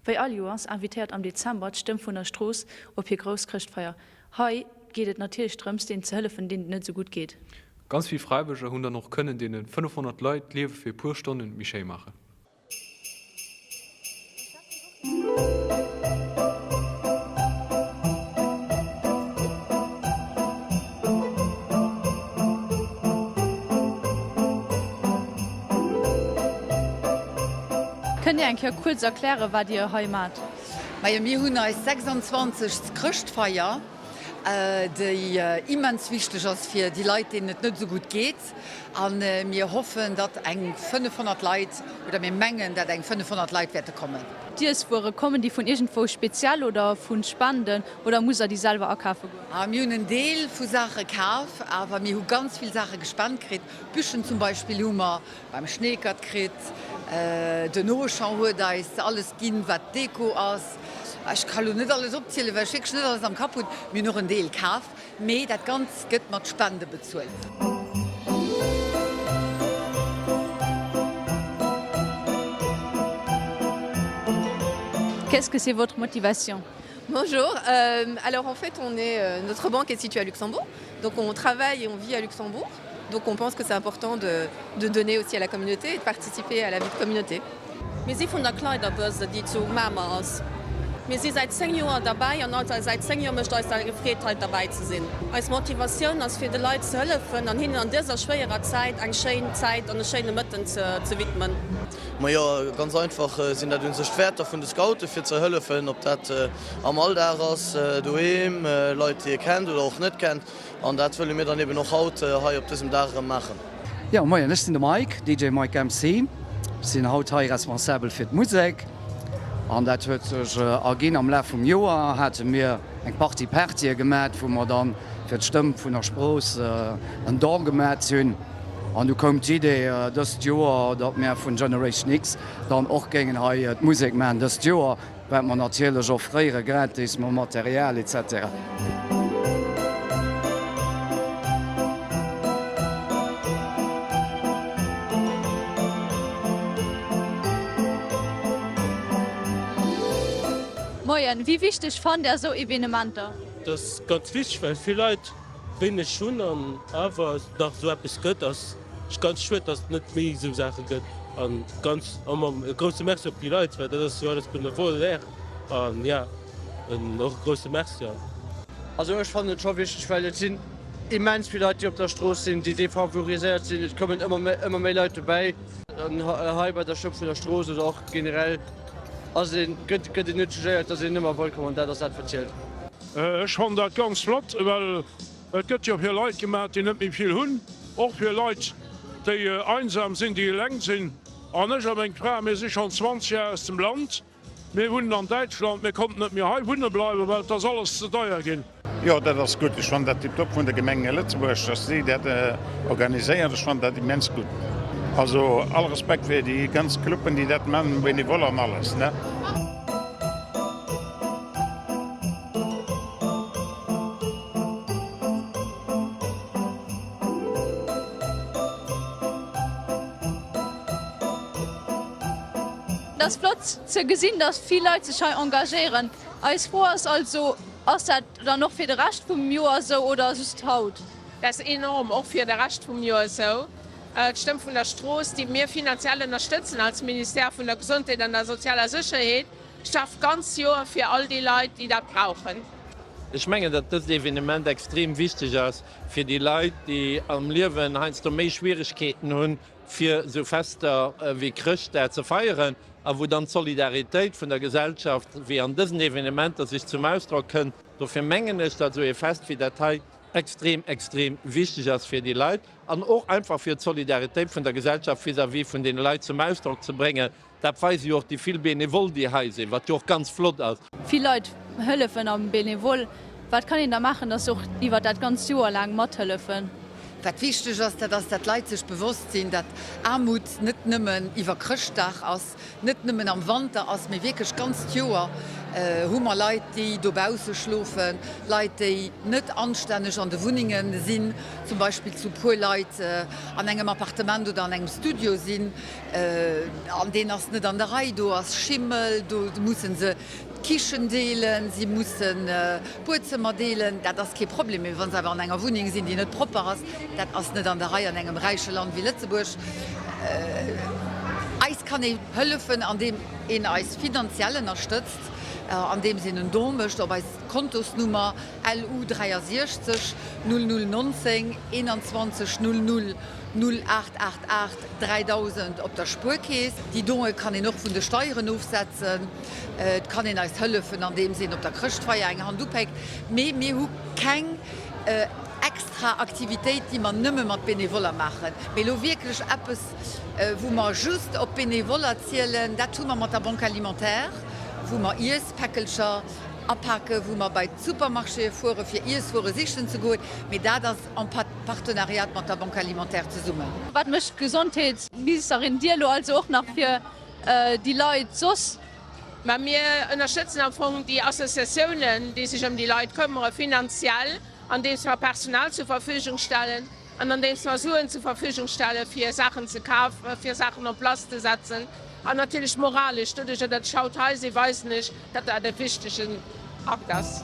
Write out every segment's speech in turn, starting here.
Wéi all Joers invitéiert am Dezember d'Stëmm vun der Strooss op hir grouss Chrëschtfeier. Hei geet et natierlech drëms, deenen ze hëllefen, deenen et net esou gutt geet. Ganz vill Fräiwëlleger hunn dann och kënnen deene 500 Leit d'Liewe fir e puer Stonnen méi schéi maachen. Kënnt Dir eng Kéier kuerz erklären, wat Dir hei maacht? Majo, mir hunn eis 26. Chrëschtfeier, déi immens wichteg ass fir déi Leit, deenen et net esou gutt geet. A mir hoffen, datt eng 500 Leit, oder mir mengen, datt eng 500 Leit wäerte kommen. D'Iesswuere, kommen déi vun iergendwou speziell oder vu Spenden oder musst Der déi selwer akafe goen? Mir hunn en Deel vu Saache kaf, awer mir hu ganz vill Saache gespent kritt. Bûchen zum Beispill hu mer beim Schneekert kritt. Den Auchan huet eis alles ginn, wat Deko ass. Ech ka lo net alles opzielen, well ech wierklech net alles am Kapp hunn. Mir hunn och en Deel kaf, mee dat Ganzt gëtt mat Spende bezuelt. Qu'est-ce que c'est votre motivation? Bonjour, euh, alors en fait on est, euh, notre banque est située à Luxembourg, donc on travaille et on vit à Luxembourg. Donc on pense que c'est important de, de donner aussi à la communauté et de participer à la vie de communauté. Mir si vun der Kleiderbörse, déi zu Mamer ass. Mir si säit 10 Joer derbäi an also säit 10 Joer mécht eis dat eng Freed hei derbäi ze sinn. Eis Motivatioun ass fir de Leit ze hëllefen an hinnen an dëser schwéierer Zäit eng schéin Zäit an e schéine Mëtten ze widmen. Majo, ganz einfach sinn dat u sech d'Wäerter vun de Scoute fir ze hëllefen, ob dat am Alldag ass, doheem, Leit déi ee kennt oder och net kennt. An dat wëlle mir dann eben och haut hei op dësem Dag erëm maachen. Jo, moien, ech sinn de Mike, DJ Mike MC. Ech sinn haut hei responsabel fir d'Musek. An dat huet sech erginn, am Laf vum Joer hate mir eng Partie Partye gemat, wou mer dann fir d'Stëmm vun der Sprooss en Don gemat hunn. An du koum d'Idee dëst Joer, datt mär vun Generation X dann och géingen hei d'Musek maachen dëst Joer. Wat mer natierlech offréiere gratis mam Material etc. Moien, wéi wichteg fannt Där esou Evenementer? Dat ass ganz wichteg, well vill Leit wéineg hunn an awer et nach esou eppes gëtt. Ass ganz schued, dass et net méi esou Saache gëtt an ganz e grousse Merci op déi Leit, well dat ass jo alles benevole an ja en och e grousse Merci an. Also ech fannen et scho wichteg, well et sinn immens vill Leit déi op der Strooss sinn, déi defavoriséiert sinn. Et kommen ëmmer méi ëmmer méi Leit dobäi. An hei bei der Stëmm vun der Strooss oder och generell ass een, gëtt gëtt een net jugéiert, et ass een ëmmer wëllkomm an dat ass dat wat zielt. Ech fannen dat ganz flott, well Et gëtt jo fir Leit gemaach, déi net méi vill hunn, och fir Leit, déi einsam sinn, déi eleng sinn. An ech a meng Fra, mir si schonn 20 Jar aus dem Land. Mir wunnen an Däitschland. Mir konnten net méi hei wunne bleiwen, well et ass alles ze deier ginn. Jo, dat ass gutt. Ech fannen dat tiptop vun der Gemeng Lëtzebuerg, dass si dat organiséiert. Ech fannen dat immens gutt. Also all Respekt fir déi ganz Cluben, déi dat man, bénévole an alles, ne. Et ass flott ze gesinn, dass vill Leit sech hei engagéieren. Eis Fro ass also, Ass dat dann och fir de Rescht vum Joer esou oder just haut? Dat ass enorm och fir de Rescht vum Joer esou. D'Stëmm vun der Strooss, déi mir finanziell ënnerstëtzen als Ministère vun der Gesondheet an der sozialer Sécherheet, schafft d'ganz Joer fir all déi Leit, déi dat brauchen. Ech mengen, datt dëst Evenement extrem wichteg ass fir déi Leit, déi am Liewen heiansdo méi Schwieregkeeten hunn, fir esou Fester wéi Chrëschtdag ze feieren a wou dann d'Solidaritéit vun der Gesellschaft wéi an dësen Evenementer sech zum Ausdrock kënnt. Dofir mengen ech, datt esou ee Fest wéi dat hei extrem, extrem wichteg ass fir déi Leit an och einfach fir d'Solidaritéit vun der Gesellschaft vis-à-vis vun deene Leit zum Ausdrock ze bréngen. Dat weise jo och déi vill Benevole, déi hei sinn, wat jo och ganz flott ass. Vill Leit hëllefen am Benevole. Wat kann een da maachen, dass se och iwwer dat ganzt Joer laang mathëllefen? Wat wichteg ass, dat ass, dat d'Leit sech bewosst sinn, dat Aarmut net nëmmen iwwer Chrëschtdag ass, net nëmmen am Wanter ass, mee wierklech d'ganzt Joer hu mer Leit, déi dobausse schlofen, Leit, déi net anstänneg an de Wunnenge sinn, zum Beispill zu puer Leit an engem Appartement oder an engem Studio sinn an deen ass net an der Rei, do ass Schimmel, do musse se d'Kichen deelen, si mussen d'Buedzëmmer deelen, dat ass kee Problem. Mee wa se awer an enger Wunneng sinn, déi net propper ass, dat ass net an der Rei an engem räiche Land wéi Lëtzebuerg. Eis kann ee hëllefen, andeem een eis finanziell ënnerstëtzt, andeems een en Don mécht op eis Kontosnummer LU 63 0019 21 00 0888 3000 op der Spuerkeess. Déi Donë kann een och vun de Steieren ofsetzen. Et kann een eis hëllefen, andeems een op der Chrëschtfeier eng Hand upéckt. Mee mir hu keng extra Aktivitéit, déi mer nëmme mat Benevoller maachen. Mee elo wierklech eppes, wou mer just op Benevoller zielen, dat hu mer mat der Banque alimentaire, wou mer Iesspäckelcher apaken, wou mer bei d'Supermarchéë fuere fir Iesswuere sichen ze goen. Mee dat ass en Partenariat mat der Banque alimentaire zesummen. Wat mécht d'Gesondheetsministerin Dir elo also och nach fir déi Leit soss? Mä mir ënnerstëtzen am Fong déi Associatiounen, déi sech ëm déi Leit këmmere, finanziell, andeems mer Personal zur Verfügung stellen an andeems mer Suen zur Verfügung stelle fir Saachen ze kafen, fir Saachen en place ze setzen an natierlech moralesch. Doduercher, datt ech haut hei sinn, weisen ech, datt dat e wichtegen Akt ass.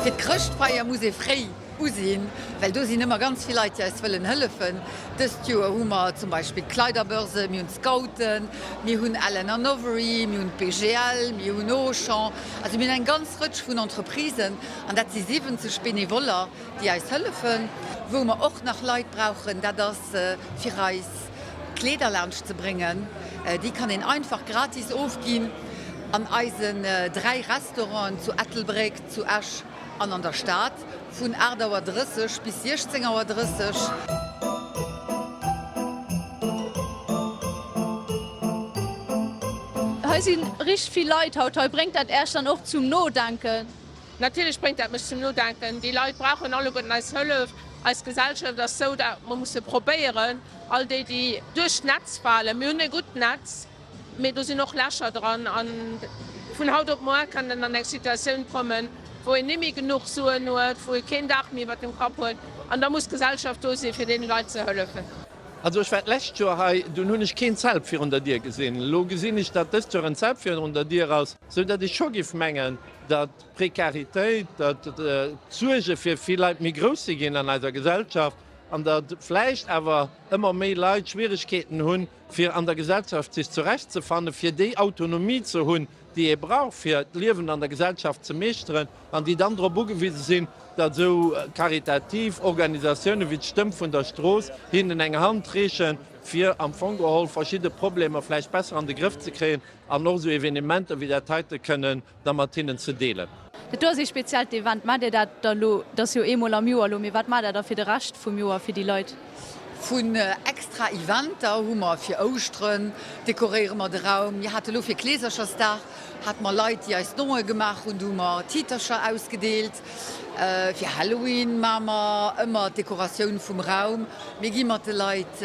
Fir d'Chrëschtfeier muss ee fréi u sinn, well do sinn ëmmer ganz vill Leit, déi eis wëllen hëllefen. Dëst Joer hu mer zum Beispill d'Kleiderbörse, mir hunn d'Scouten, mir hunn Allen and Overy, mir hunn d'BGL, mir hunn Auchan. Also mir hunn eng ganz Rëtsch vun Entreprisen an dat si 70 Benevoller, déi eis hëllefen. Wou mer och nach Leit brauchen, dat ass fir eis Kleeder laanscht ze bréngen. Déi kann een einfach gratis ofginn an eisen 3 Restauranten zu Ettelbréck, zu Esch an an der Stad vun 8 Auer 30 bis 16 Auer 30. Hei si richteg vill Leit haut hei. Bréngt dat Äech dann och zum Nodenken? Natierlech bréngt dat mech zum Nodenken. Déi Leit brauchen alleguerten eis Hëllef. Eis Gesellschaft ass sou, datt mer musse probéieren, all déi, déi duerch d'Netz falen, mir hunn e gutt Netz, mee do sinn och Lächer dran, a vun haut op muar kann en an eng Situatioun kommen, wou een nimmi genuch Suen huet, wou ee keen Daach méi iwwert dem Kapp huet, an da muss d'Gesellschaft do sinn, fir deene Leit ze hëllefen. Also ech war d'lescht Joer hei, dunn hunn ech keen Zelt virun der Dier gesinn. Elo gesinn ech, datt dëst Joer en Zelt virun der Dier ass, sou datt ech scho géif mengen, datt d'Prekaritéit, datt d'Suerge fir vill Leit méi grouss si ginn an eiser Gesellschaft an datt vläicht awer ëmmer méi Leit Schwieregkeeten hunn, fir an der Gesellschaft sech zurechtzefannen, fir déi Autonomie ze hunn, déi ee brauch, fir d'Liewen an der Gesellschaft ze meeschteren, an déi dann drop ugewise sinn, datt esou karitativ Organisatioune wéi d'Stëmm vun der Strooss hinnen eng Hand reechen, fir am Fong geholl verschidde Problemer vläicht besser an de Grëff ze kréien an och esou Evenementer wéi dat heite kënnen da mat hinnen ze deelen. Dat do ass ee speziellt Event. Maacht Dir dat da elo, dat ass jo eemol am Joer elo, mee wat maacht Der da fir de Rescht vum Joer fir déi Leit? Vun extra Eventer hu mer fir Ouschteren, dekoréiere mer de Raum. Mir hate lo fir Kleeserchersdag hate mer Leit, déi eis Donë gemaach hunn, do hu mer Tiitercher ausgedeelt. Fir Halloween maache mer ëmmer d'Dekoratioun vum Raum. Mir gi mat de Leit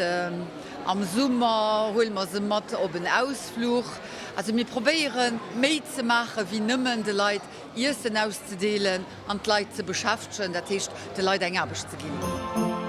am Summer, huele mer se mat op en Ausfluch. Also mir probéiere méi ze maache wéi nëmmen de Leit Iessen auszedeelen an d'Leit ze beschäftegen, dat heescht de Leit eng Aarbecht ze ginn.